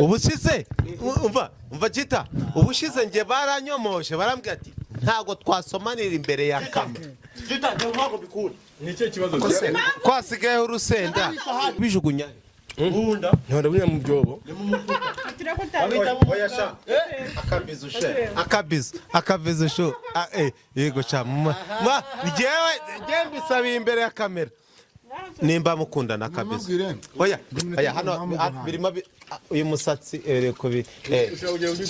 Ubushize, umva, umva Chita, ubushize njye baranyomoshe, barambwira ati ntabwo twasomanira imbere ya kamera. Chita, ntabwo bikunda. Ni cyo kibazo. Kwasigayeho urusenda bijugunya. Nkunda. Ntabwo buriya mu byobo. Oya sha, akabizu she, akabizu, akabizu shu. Ah, yego sha, ma njyewe njyewe mbisabiye imbere ya kamera nimba mukundana, akabizu. Namubwire. Oya, oya, hano birimo uyu musatsi reko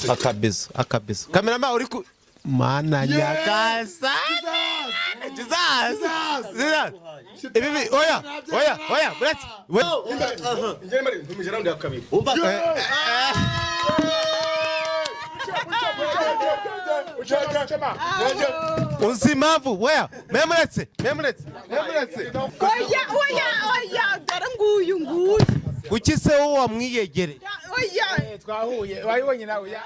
akabizu, akabizu. Cameraman uri ku mana nyakasa, Jesus, Jesus, ibi oya, oya, oya, buretse. Njye mari ntumije round ya kabiri. Umva. Uzi impamvu? Weya, memuretse, memuretse, memuretse. Oya, oya, oya, dore nguyu, nguyu. Kuki se wowe wamwiyegereye? Oya. Twahuye wabibonye nawe ya.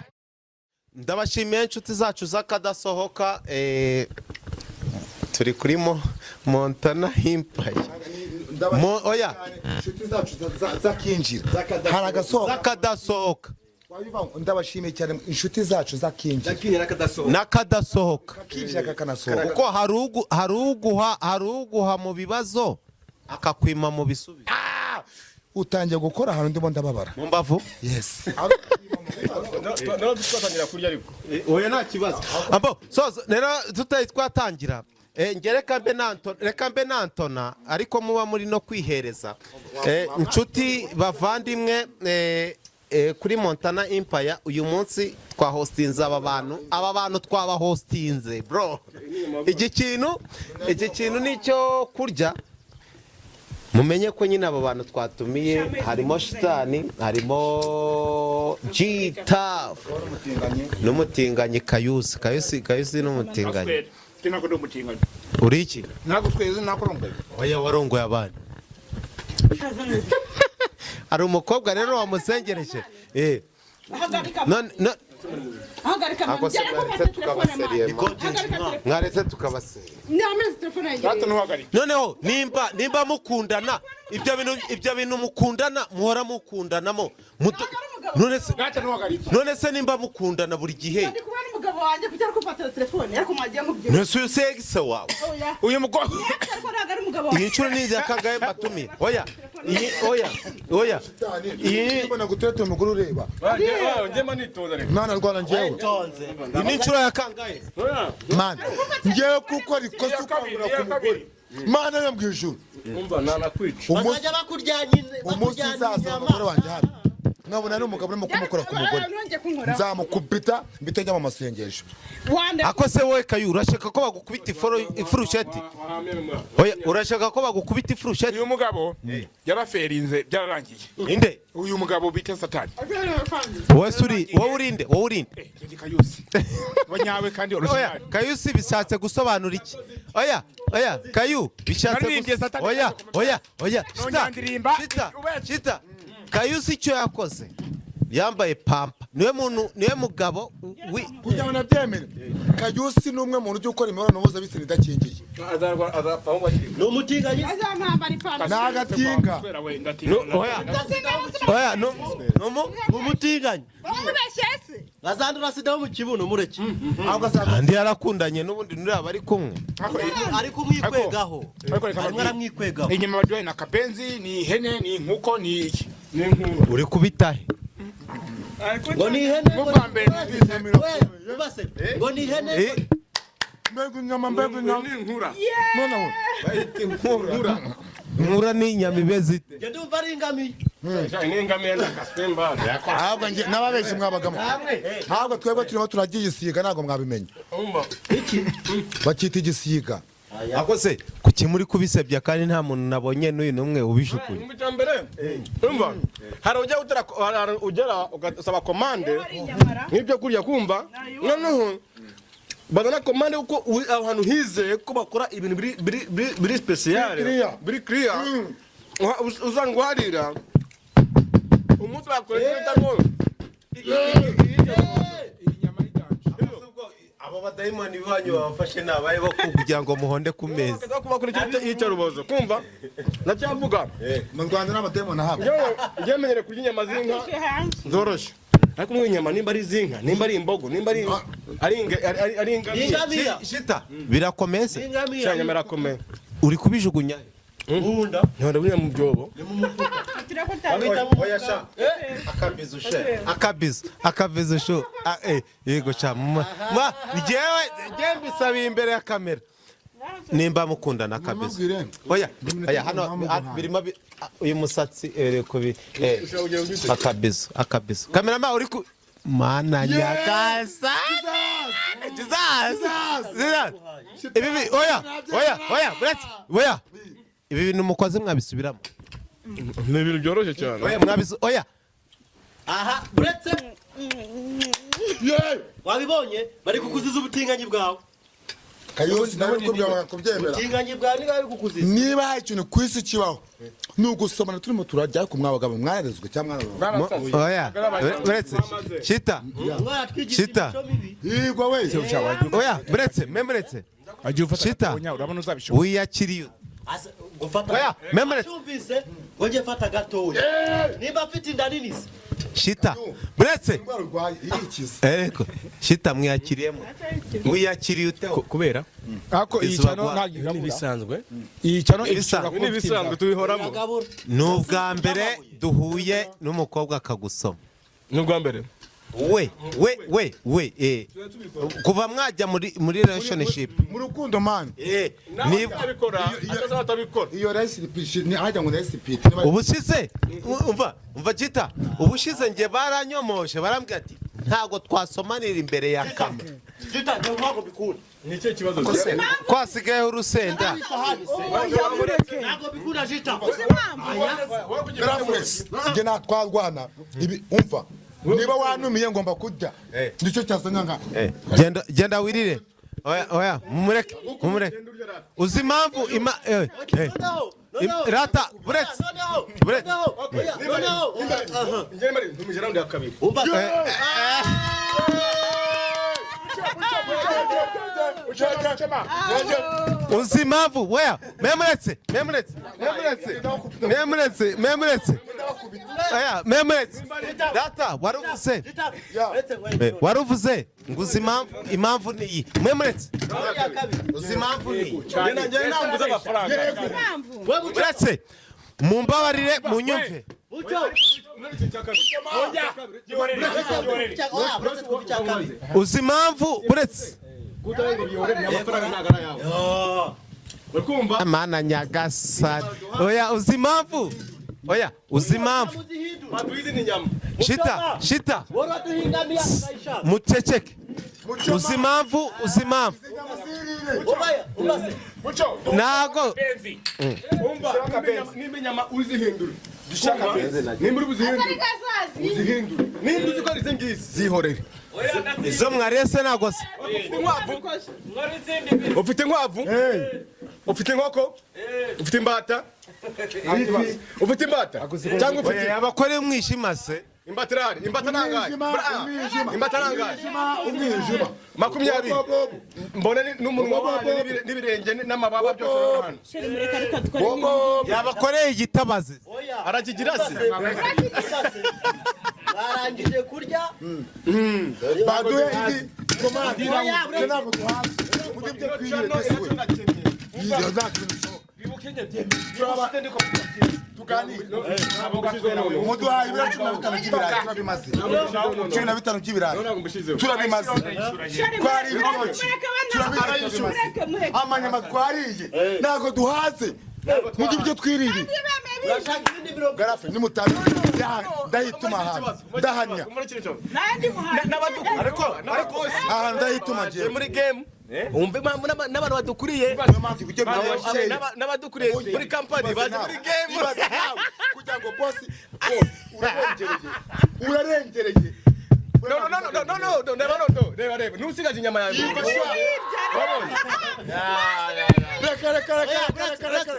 Ndabashimiye inshuti zacu z'akadasohoka. Turi kuri Montana Empire. Oya. Inshuti zacu zakinjira hari agasohoka. Z'akadasohoka. Ndabashimiye cyane inshuti zacu zakinjira. N'akadasohoka. Kakinjira kakanasohoka. Kuko hari uguha mu bibazo akakwima mu bisubizo. Utangiye gukora ahantu ndimo ndababara. Mu mbavu. Yes. Naho twatangira kurya ariko. Oya, nta kibazo. Abo so rero tutari twatangira, nge reka mbe nantona, ariko muba muri no kwihereza. Inshuti bavandimwe, kuri Montana Empire uyu munsi twahostinze aba bantu, aba bantu twabahostinze bro. Iki kintu ni icyo kurya. Mumenye ko nyine aba bantu twatumiye harimo Shitani, harimo G-Taf n'umutinganyi Kayusi. Kayusi, Kayusi n'umutinganyi. Ntabwo ndi umutinganyi. Uri iki? Ntabwo tweze nakurongoye. Oya, warongoye abandi. Hari umukobwa rero wamusengereje. Hagarika. None no Hagarika. Ako se mwaretse tukabaseriye, mwaretse tukabaseriye. Ni amezi telefone yanjye. Data, ntuhagarike. Noneho nimba mukundana, ibyo bintu mukundana, muhora mukundanamo. None se Data, ntuhagarike. None se nimba mukundana buri gihe? Ndi kumwe n'umugabo wanjye, kugira ngo ufatire telefone, ariko mwagiye mubyina. None se uyu se ex wawe? Oya. Uyu mukobwa. Ariko ntabwo ari umugabo Iyi wanjye. nshuro ni iya kangahe mbatumiye? Oya, iyi, oya, oya, iyi. Mbona gutereta umugore ureba. Njye mba nitoza reka. Mwana rwana njyewe. Tonze. Iyi ni inshuro ya kangahe? Mana njyewe, kuko rikosa Iya kabiri, ukangura iya ku mugore, kabiri. Mana yo mu ijuru. Umva, nanakwica. Umunsi Bazajya bakuryanya umunsi bakuryana nzasanga inyama. umugore wanjye hano, nkabona ari umugabo urimo kumukora ku mugore, Nongeye kunkoraho. nzamukubita mbite njya mu masengesho. Wande. Ako se wowe Kayu, urashaka ko bagukubita ifurusheti? Oya, urashaka ko bagukubita ifurusheti? Uyu mugabo yaraferinze, byararangiye. Inde? Uyu mugabo bita Satani. Wowe se uri, wowe urinde, wowe urinde? Njye Kayusi wanyawe kandi Oya. original. Kayusi bishatse gusobanura iki? Oya, oya, Kayu bishatse Naririmbye Satani. Oya, oya, oya, shita. Nongera ndirimba. Shita, shita, Kayusi icyo yakoze, yambaye pampa, niwe muntu, niwe mugabo Kugira ngo nabyemere, Kayusi ni umwe muntu ujya ukora imibonano mpuzabitsina idakingiye. Azapfa aho bakiri. Ni umutinganyi. Azampambara ipantaro. Ni agatinga. Kubera we ndatinga. Oya, oya, numu Ni umutinganyi. Wamubeshye se? Azandura sida yo mu kibuno, mureke. Ahubwo asanga Kandi yarakundanye n'ubundi nuriya bari kumwe. Ari kumwikwegaho. Ariko reka Arimo mbabwire. aramwikwegaho. Inyama baryohe ni akabenzi, ni ihene, ni inkoko, ni iki? Ni inkuru. Uri kubitahe? Ngo ni ihene ngo. Nk'ubwa mbere numvise. We, ubase ngo ni ihene. Mbega inyama, mbega inyama! Ni inkura. Noneho Bayita inkura. Inkura ni inyama imeze ite? Njye ndumva ari ingamiya. N'ingamiya ndakasemba. Ahubwo njye n'ababenshi mwabagamo, ntabwo twebwe turimo turarya igisiga, ntabwo mwabimenya. Umva. Iki? Bakita igisiga. Ako se kuki muri kubisebya kandi nta muntu nabonye n'uyu n'umwe ubishukuye? Umva, icya mbere, umva, hari ujya utera, hari ugera ugasaba komande nk'ibyo kurya, kumva noneho bazana komande kuko aho hantu hizeye ko bakora ibintu biri spécial. Biri clear. Biri clear. Usanga uharira umunsi bakora icyo bita ngo Inyama y'iganje. Abo badayimoni banyu babafashe nabaye bo kugira ngo muhonde ku meza. Kuba kuri icyo rubozo kumva ndacyavuga. Mu Rwanda n'abademoni haba. Njyewe menyere kurya inyama z'inka zoroshye, ariko mwe inyama nimba ari iz'inka, nimba ari imbogo, nimba ari ingamiya. Ingamiya. Shita, birakomeye se? Ingamiya. Sha, nyama irakomeye. Uri kubijugunya? Bunda. Ntabwo mu byobo. Ni mu mufuka. Babita mu Oya mufuka. sha, akabizu she, akabizu, akabizu shu. Ah, yego sha, ma njyewe njyewe mbisabiye imbere ya kamera nimba mukundana, akabizu. Mubwire. Oya, oya, hano birimo uyu musatsi kubi akabizu, akabizu. Kamerama uri ku mana nyakasa, Jesus, Jesus. Ibi oya, oya, oya, buretse, oya, ibi bintu mukoze mwabisubiramo? Ni ibintu byoroshye cyane. Oya, mwabisu, oya. Aha, uretse wabibonye, bari kukuziza ubutinganyi bwawe. Kayusi nawe kubyawe kubyemera. Ubutinganyi bwawe niba bari kukuziza. Niba hari ikintu ku isi kibaho ni ugusomana turimo turajya, ariko mwabagabo mwararezwe cyangwa mwararezwe? Oya, buretse, shita. Umwana twigisha Shita. imico mibi. Yigwa we. Oya, buretse, memuretse. Agiye ufata Shita. agatonya, urabona uzabishobora? Wiyakiriye? Gufata. Oya, memuretse. Cyumvise ngo njye fata gatoya nimba mfite inda nini se. Shita, buretse. Indwara urwaye irikiza. Ariko shita, mwiyakiriyemo, mwiyakiriye ute? Kubera Ariko iyi Izuba cyano ntabwo ni igabura. ibisanzwe. Iyi cyano Ibisanzwe. ishobora kuba Ni ifite ibisanzwe, inzara. tubihoramo. Iragabura. Ni ubwa mbere duhuye n'umukobwa akagusoma. Ni ubwa mbere. We we we we, kuva mwajya muri relationship. Mu rukundo, man. Ni atabikora, atazaba atabikora. Iyo recipe ni hajya ngo recipe. Ubushize, umva, umva kita, ubushize njye baranyomoshe, barambwira ati ntabwo twasomanira imbere ya kamera. Shita, njye ntabwo mbikunda. Ni cyo kibazo. Kwasigayeho urusenda. Isahani se. Oya, mureke. Ntabwo mbikunda, Shita. Uzi impamvu? Raflex, njye natwarwana ibi, umva, niba wanumiye ngomba kurya, nicyo cyasa nka Genda, genda wirire. Oya, oya, mumureke, mumureke. Uzi impamvu ima Noneho, noneho. Rata, buretse. Noneho, Buretse. noneho, oya, noneho, aha. Njye mari ntumije round ya kabiri. Umva. Uzi impamvu? Weya, memuretse, memuretse, memuretse, memuretse, memuretse, oya, memuretse. Data, waruvuze. Shita, uretse, wait. Waruvuze ngo uzi impamvu, impamvu ni iyi. Memuretse. Round ya kabiri. Uzi impamvu ni iyi. Njye ntambuze amafaranga. Impamvu. We, Mucyo. Uretse mumbabarire, munyumve. Mucyo. Oya, uretse twumve icya kabiri. Uzi impamvu? Uretse. Amafaranga ntabwo ari ayawe. Uri kumva? Mana nyagasani, oya, uzi impamvu? Oya, uzi impamvu? Muzihindure. Baduha izindi nyama. Shita, shita. Wowe uraduhingamiya ukayishaka. Muceceke. Uzi impamvu? Uzi impamvu? Ubaya, ubase. Ntago. Umva, nimba inyama uzihindura, nimba uri buzihindure, uzihindure. Nimba uzi ko ari izi ngizi, zihorere. Izo mwariye se ntago se? Ufite inkwavu, ufite inkwavu, ufite inkoko, ufite imbata, ufite imbata cyangwa ufite Oya, abakore umwijima se. Imbata irahari. Imbata nangahe? Umwijima. Imbata nangahe? Umwijima. 20. Mbone n'umunwa wayo n'ibirenge n'amababa byose urabona hano. Chéri, mureke, ariko dukore n'ibindi. Yabakoreye igitabazi. Oya. Arakigira se? Ubase. Barangije kurya. Baduhe indi komande. Oya, uretse. Ntabwo duhaze muri byo twirire twese we. Iyo nta kintu bishoboka. Tuganire. Muduhaye ibiro 15 by'ibirayi, turabimaze. 15 by'ibirayi turabimaze. Chéri, Twari mureke, ibitoki. mureke abana. Turabimaze. Mureke, mureke. Amanyama twariye, ntabwo duhaze mujye ibyo twirire. Urashaka ibindi 30. Garafe nimutabi ndahituma ahantu ndahanya. Nandi muhaye. Ariko ariko Ahantu ndahituma Turi njyewe. muri game, wumve impamvu n'abantu badukuriye. Niyo mpamvu ibiryo biryoshye. N'abadukuriye muri kampani baje muri game. Ibaze nawe kugira ngo bosi, bosi, urarengereye, urarengereye. No, no, no, no, no, no, no, reba, no, no, reba, reba, ntusigaje inyama yawe. Wabonye? Reka, reka, reka, reka, reka, reka.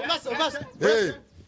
Ubase, ubase. Eh,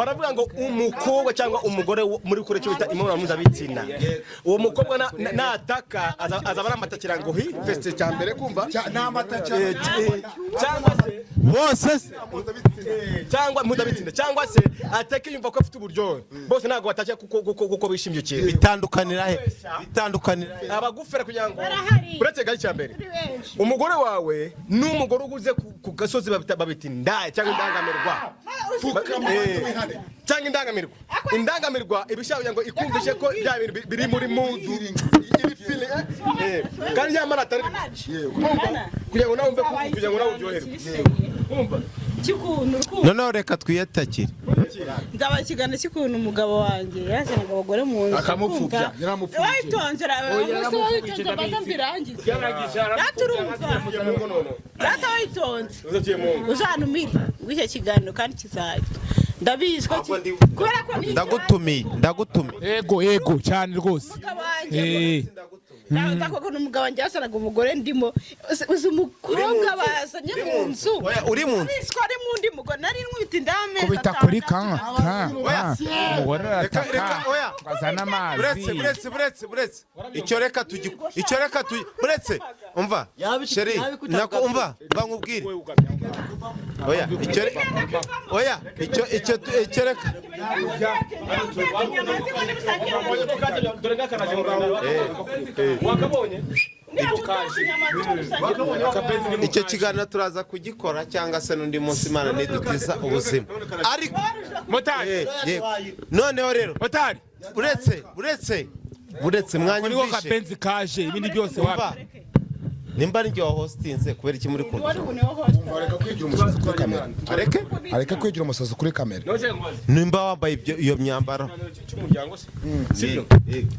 Baravuga ngo umukobwa cyangwa umugore muri kure cyo bita imibonano mpuzabitsina, uwo mukobwa nataka azaba ari amatakira ngo hi feste cya mbere kumva. Ni amata cyane. Cyangwa se Bose se? Cyangwa mpuzabitsina, cyangwa se ateke yumva ko afite uburyohe. Bose ntabwo batashye kuko bishimye ikintu. Bitandukanira he? Bitandukanira he? Abagufera kugira ngo Barahari. uretse gari cya mbere, Turi benshi. umugore wawe n'umugore uguze ku gasozi babita indaya cyangwa indangamirwa. Pfukama wihane. Cyangwa indangamirwa. Indangamirwa iba ishaka kugira ngo ikumvishe ko bya bintu biri muri mudu iri fili, kandi nyamara atari kumva, kugira ngo nawe wumve kugira ngo nawe uryoherwe, kumva. Cy'ukuntu urukundo. Noneho reka twiyatakire. Nzaba ikiganiro cy'ukuntu umugabo wanjye yazanaga abagore mu nzu. Akamupfubya, Kumva? Yaramupfubye. Wayitonze, wayitonze, mbanza mbirangize. Data, urumva? Data, wayitonze, uzantumire ngo icyo kiganiro kandi kizajya, ndabizi ko kubera ko ni Ndagutumiye, ndagutumiye. Yego, yego, cyane rwose. Umugabo wanjye, ndakubona umugabo wanjye yazanaga umugore ndimo. Uzi umukobwa bazanye mu nzu? Oya, uri mu nzu. Ndabizi ko ari mu undi mugore nari nkubita inda y'amezi Kubita kuri 6. Ka ka umugore Reka, arataka reka, oya. ngo azane amazi. Buretse, buretse, buretse, buretse, icyo reka tugi icyo reka tugi buretse, umva. Chéri, nako umva, mva nkubwire. Oya, icyo oya, icyo reka. Dore ngakanaje mu Rwanda, wakabonye. Icyo kiganiro turaza kugikora cyangwa se n'undi munsi, Imana nidutiza ubuzima, ariko Motari. Yego. Noneho rero Motari. Buretse, buretse, buretse. Niko Mwanyumvishe? kapenzi kaje, ibindi byose Umva. wapi. Nimba ari njye wahostinze, kubera iki muri kumva? Areka kwigira umusazi kuri kamera. Areke. Areka kwigira umusazi kuri kamera. Nimba wambaye ibyo, iyo myambaro Cy'umuryango se, sibyo?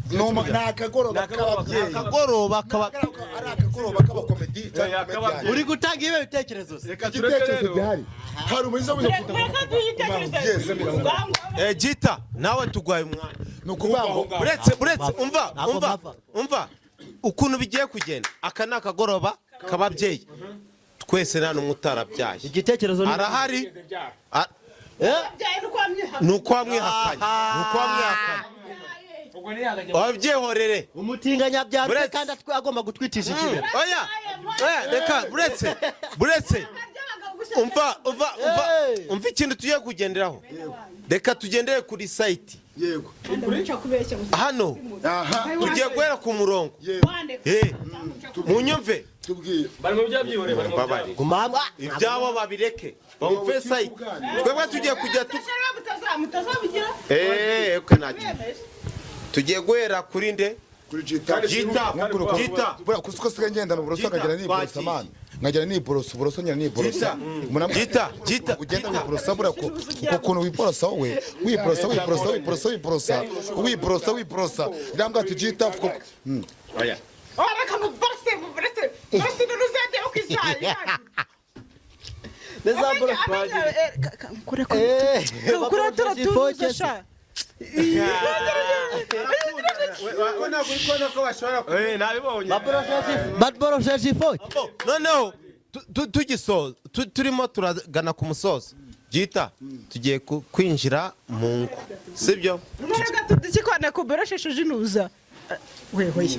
Ni akagoroba k'ababyeyi. Akagoroba kaba Ari akagoroba k'abakomedi cyangwa comedian. Uri gutanga ibihe bitekerezo se? Reka tureke Igitekerezo rero. gihari, hari umuhiza wiza. Gita, nawe tugwaye umwanya. Ni ukuvuga ngo Buretse, buretse, umva. Ntabwo Umva. mpava. Umva ukuntu bigiye kugenda. Aka ni akagoroba k'ababyeyi, twese nta n'umwe utarabyaye. Igitekerezo ni Arahari. Ni uko wamwihakanye, ni uko wamwihakanye, wabyihorere. Umutinganya byarwe Buretse. kandi agomba gutwitisha ikibero. Oya, oya, reka, buretse, buretse, umva, umva, umva. Hey! Umva ikintu tugiye kugenderaho. Reka tugendere kuri site hano. Aha. Tugiye guhera ku murongo. Munyumve. Tubwiye. Bari mu byabyihoreye, bari mu byabo. Mbabarire. Gumama. Ibyabo babireke, bumve site. Twebwe tugiye kujya tu okay, ntacyo. Tugiye guhera kuri nde? Kuri Gita. Gita. Gita. Buriya kuko usigaye ngendana uburoso, Gita, nkagira niborosa. twagiye. Mani, nkagira niborosa uburoso, ngira niborosa. Gita, Gita, Ugenda Gita. wiborosa, buriya uko kuntu wiborosa wowe, wiborosa, wiborosa, wiborosa, wiborosa, wiborosa, wiborosa, irambwira ati Gita kuko Oya. Reka mubarase, mubarase, barase n'uruzande uko izayi. Nezabura. Kure kure, turatuza sha. Ntabwo uri kubona ko bashobora Nabibonye. Baborosheje ifoke. Noneho tugisoza, turimo turagana ku musozo. Gita, tugiye kwinjira mu ngo, sibyo? Reka tudukikwane kuborosheshe ujinuza. Wewe.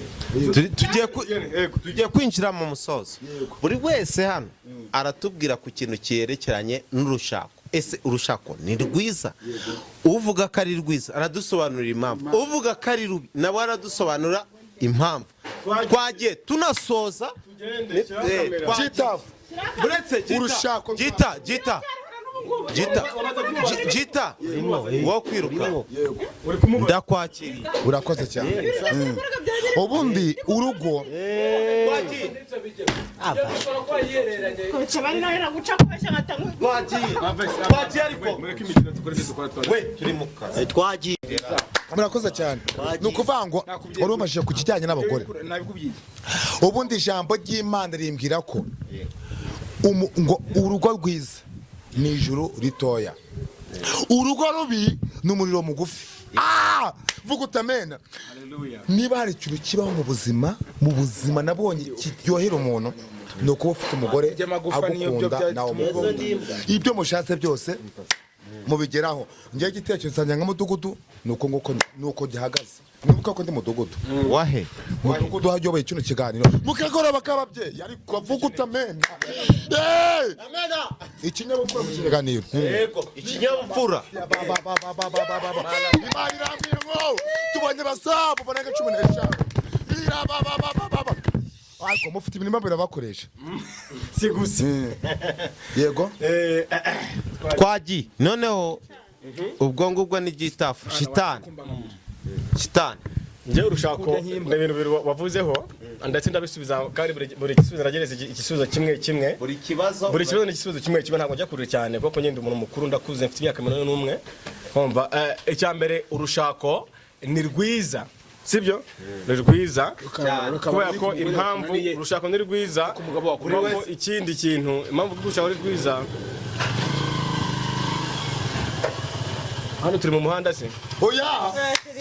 Tugiye kwinjira mu musozo. Buri wese hano aratubwira ku kintu cyerekeranye n'urushako. Ese urushako ni rwiza? Uvuga ko ari rwiza aradusobanurira impamvu, uvuga ko ari rubi nawe aradusobanurira impamvu. Twagiye tunasoza. Gita. Buretse Gita. Urushako. Gita, Gita, Gita, Gita, wo kwiruka, ndakwakiriye. Urakoze cyane. Ubundi urugo Twagiye. Twagiye, twagiye, ariko Mureke imikino, dukore ibyo dukora, twagiye. We turi mu kazi. Twagiye. Murakoze cyane. Ni ukuvuga ngo wari umajije ku kijyanye n'abagore. Nabikubwiye. Ubundi ijambo ry'Imana rimbwira ko ngo urugo rwiza ni ijuru ritoya, urugo rubi ni umuriro mugufi. Ah! Vuga utamena. Niba hari ikintu kibaho mu buzima nabonye kiryohera umuntu, ni ukuba ufite umugore Iby'amagufa niyo byo agukunda, nawe byatuma umukunda, ibyo mushatse byose. Mubigeraho. Ngewe igitekerezo cyanjye nka mudugudu ni uko nguko, ni uko gihagaze. Nibuka ko ndi mudugudu. Wahe? Mudugudu hayoboye kino kiganiro mu kagoroba k'ababyeyi, ariko avuga utamena. Eh! Ikinyabupfura mu kiganiro. Yego, ikinyabupfura. Ba, ba, ba, ba, ba, ba, ba, ba, ba. Imana irambwira ngo tubonye basabu barenga 15. Ira, ba, ba, ba, ba, ba, ba. Ariko mufite imirima birabakoresha. Si gusa. Yego. Twagiye noneho ubwo ngubwo ni gitafu shitani shitani. Njyewe urushako ni ibintu bibiri wavuzeho, ndetse ndabisubiza, kandi buri gisubizo nagereza igisubizo kimwe kimwe. Buri kibazo. Buri kibazo ni igisubizo kimwe kimwe. Ntabwo njya kure cyane kuko ngenda umuntu mukuru, ndakuze, mfite imyaka 41. Kumva, icya mbere, urushako ni rwiza, sibyo? Ni rwiza kubera ko impamvu urushako ni rwiza, kuko ikindi kintu, impamvu urushako ni rwiza, hano turi mu muhanda se? Oya.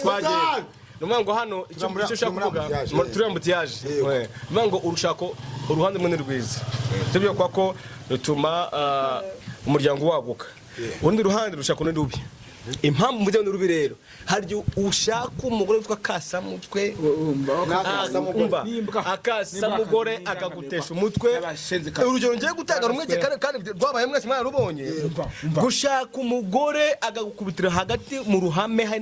Twagiye, ni ukuvuga ngo hano icyo Turi icyo ushaka muri kuvuga ambutiyaje. Turi ambutiyaje. Yego. Ni ukuvuga ngo urushako uruhande rumwe ni rwiza, sibyo? Kuko ko rutuma umuryango waguka. Urundi ruhande, urushako ni rubi. Impamvu mujya ni rubi rero, hari igihe ushaka umugore witwa Kasamutwe, umva, akasamugore akagutesha umutwe. Urugero ngiye gutanga rumwe kandi rwabaye, mwese mwararubonye: gushaka umugore agakubitira hagati mu ruhame, hari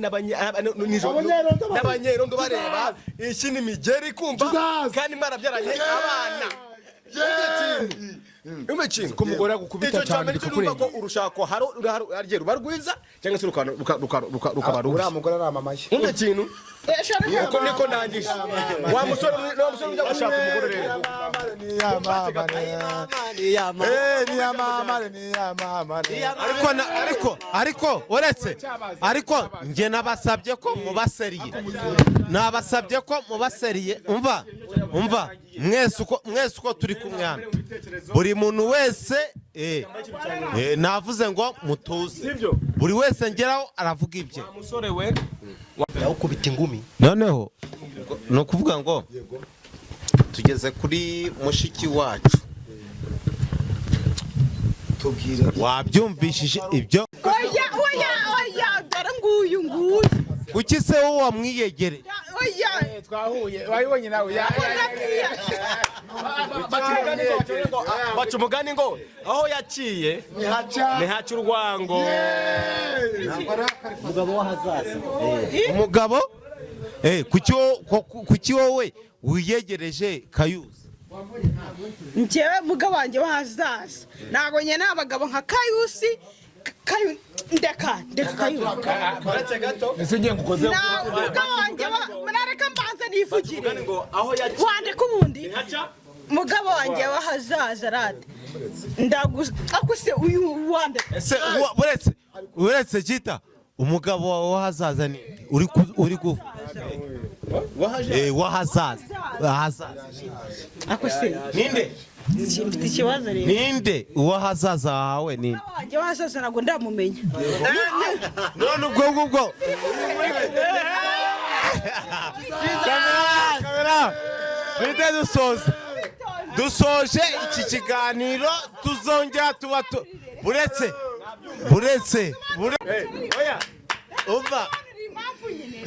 nijoro Abanyerondo bareba. n'abanyerondo bareba, iki ni imigeri, kumva, Jesus! kandi mwarabyaranye abana. Umva ikintu Ko umugore agukubita icyo cya cyane mbere cyo numva bikakurenga. ko urushako hari igihe ruba rwiza cyangwa se rukaba rubi. Uriya mugore aramamaye. Umva ikintu, uko niko ndangije, wa musore ujya gushaka umugore rero. Niyamamare, niyamamare. Ariko ariko uretse, ariko njye nabasabye ko mubaseriye, nabasabye ko mubaseriye. Umva, umva, mwese uko turi kumwe hano, buri muntu wese, navuze ngo mutuze. Sibyo? Buri wese ngeraho aravuga ibye. Musore we. Yawukubita ingumi. Noneho ni ukuvuga ngo tugeze kuri mushiki wacu. Tubwire. Wabyumvishije ibyo? Oya, oya, oya, dore nguyu, nguyu. Kuki se wowe wamwiyegereye? Oya. Twahuye wayibonye nawe. Baca umugani ngo aho yaciye ntihaca urwango. Umugabo w'ahazaza. Umugabo, kuki wowe wiyegereje Kayuzi? Njyewe mugabo wanjye w'ahazaza, ntabwo njye abagabo nka Kayusi. Kayu, ndeka, ndeka Kayusi. Uretse gato. Ese ngiye ngukoze? Na mugabo wanjye murareka mbanza nivugire. Umugani ngo aho yaciye Wandeka ubundi. ntihaca. Mugabo wanjye w'ahazaza, rade ndagu akuse uyu wande. Ese uretse kita umugabo wawe w'ahazaza ni uri ku w'ahazaza, ahazaza. Akuse. Ninde? Mfite ikibazo rero. Ninde uw'ahazaza wawe, ninde? Mugabo wanjye w'ahazaza ntabwo ndamumenya. None ubwo ngubwo, kamera, kamera, duhite dusoza. Dusoje iki kiganiro, tuzongera tuba tu buretse buretse umva, Impamvu nyine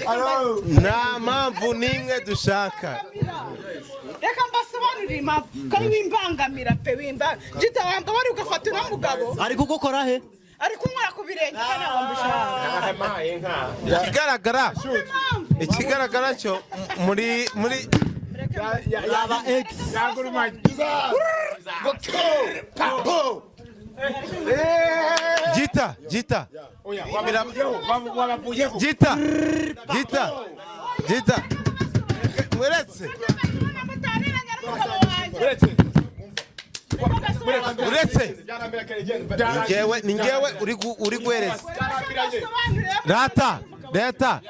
nta mpamvu n'imwe dushaka. Reka mbasobanurire impamvu ko ari wimbangamira pe, wimba jita wamba wari ugafata uno mugabo. Ari kugukora he? Ari kunywera ku birenge kandi ntabwo mbishaka. Ikigaragara cyo muri Yaba ex. Gita, gita, gita, gita, gita, uretse uretse ni njyewe uri guhereza rata rata.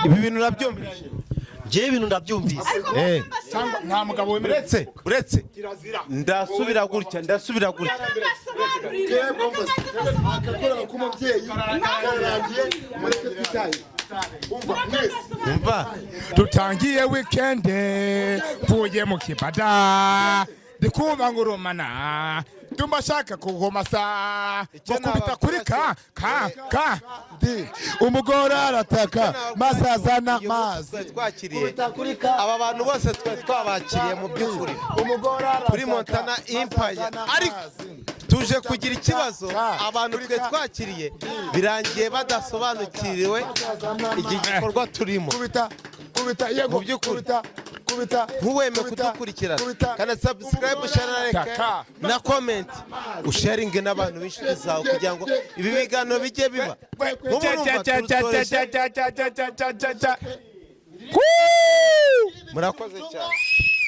Ibi bintu urabyumvise? Njyewe ibintu ndabyumvise. Nta mugabo wemerewe. Uretse ndasubira gutya, ndasubira gutya. Akagoroba k'umubyeyi kararangiye, mureke twitaye. Umva mwese. Umva. Dutangiye wikende, mvuye mu kibada, ndikumva ngurumana. Ndumva ashaka kugomasa. Icyo Gukubita kuri ka ka ka. D umugore arataka maze azana Uyu munsi amazi. twari twakiriye aba bantu bose, twari twabakiriye mu by'ukuri Umugore arataka kuri Montana maze Empire, azana ariko amazi. tuje kugira ikibazo. Abantu twe twakiriye birangiye badasobanukiriwe iki gikorwa turimo. Kubita, kubita, yego. Mu by'ukuri. Kubita, kubita. Ntuweme Kubita, kudukurikirana. kubita. Kana subscribe, share na like Taka. na comment, usharinge n'abantu b'inshuti zawe kugira ngo ibi biganiro bijye biba. Nk'ubu urumva turutoreshe. Murakoze cyane.